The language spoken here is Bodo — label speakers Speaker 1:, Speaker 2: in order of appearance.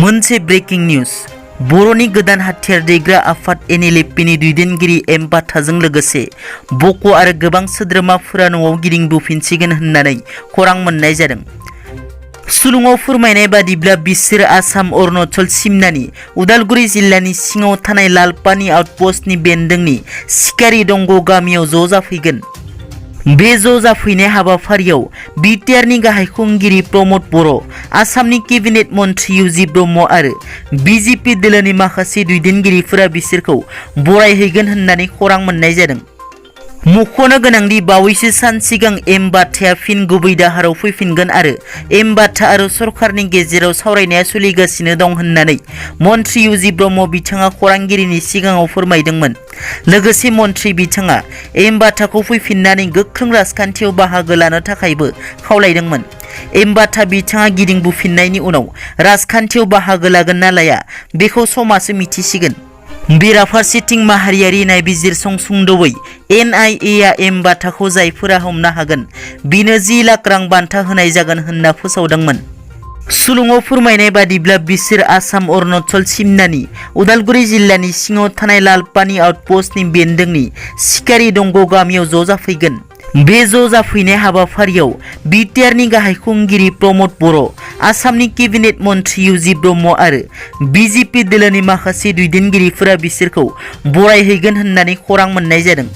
Speaker 1: मोनसे ब्रेकिं निउज बर'नि गोदान हाथियार दैग्रा आफाद NLFनि दैदेनगिरि एम बाथाजों लोगोसे बक' आरो गोबां सोद्रोमाफोरा न'आव गिदिंबोफिनसिगोन होननानै खौरां मोननाय जादों। सुलुङाव फोरमायनाय बादिब्ला बिसोर आसाम अरुणाचल सिमनानि उदालगुरि जिल्लानि सिङाव थानाय लालपानि आउटपस्टनि बेन्दोंनि सिकारी दंग गामियाव ज' जाफैगोन। बे ज' जाफैनाय हाबाफारियाव बिटिआरनि गाहाय खुंगिरि प्रमद बर', आसामनि केबिनेट मन्थ्रि इउजि ब्रह्म आरो बिजेपि दोलोनि माखासे दैदेनगिरिफोरा बिसोरखौ बरायहैगोन होननानै खौरां मोननाय जादों। मख'नो गोनांदि बावैसो सान सिगां एम बाथाया फिन गुबै दाहाराव फैफिनगोन आरो एम बाथा आरो सरकारनि गेजेराव सावरायनाया सोलिगासिनो दं होननानै मन्थ्रि इउजि ब्रह्म बिथाङा खौरांगिरिनि सिगाङाव फोरमायदोंमोन। लोगोसे मन्थ्रि बिथाङा एम बाथाखौ फैफिननानै गोख्रों राजखान्थियाव बाहागो लानो थाखायबो खावलायदोंमोन। एम बाथा बिथाङा गिदिंबोफिननायनि उनाव राजखान्थियाव बाहागो लागोन ना लाया बेखौ समासो मिथिसिगोन। बेराफारसेथिं माहारियारि नायबिजिरसं सुंद'यै NIA आ एम बाथाखौ जायफोरा हमनो हागोन बिनो 10 लाख रां बान्था होनाय जागोन होनना फोसावदोंमोन। सुलुङाव फोरमायनाय बादिब्ला बिसोर आसाम अरुणाचल सिमनानि उदालगुरि जिल्लानि सिङाव थानाय लालपानि आउटपस्टनि बेन्दोंनि सिकारी दंग गामियाव ज' जाफैगोन। बे ज' जाफैनाय हाबाफारियाव बिटिआरनि गाहाय खुंगिरि प्रमद बर', आसामनि केबिनेट मन्थ्रि इउजि ब्रह्म आरो बिजेपि दोलोनि माखासे दैदेनगिरिफोरा बिसोरखौ बरायहैगोन होननानै खौरां मोननाय जादों।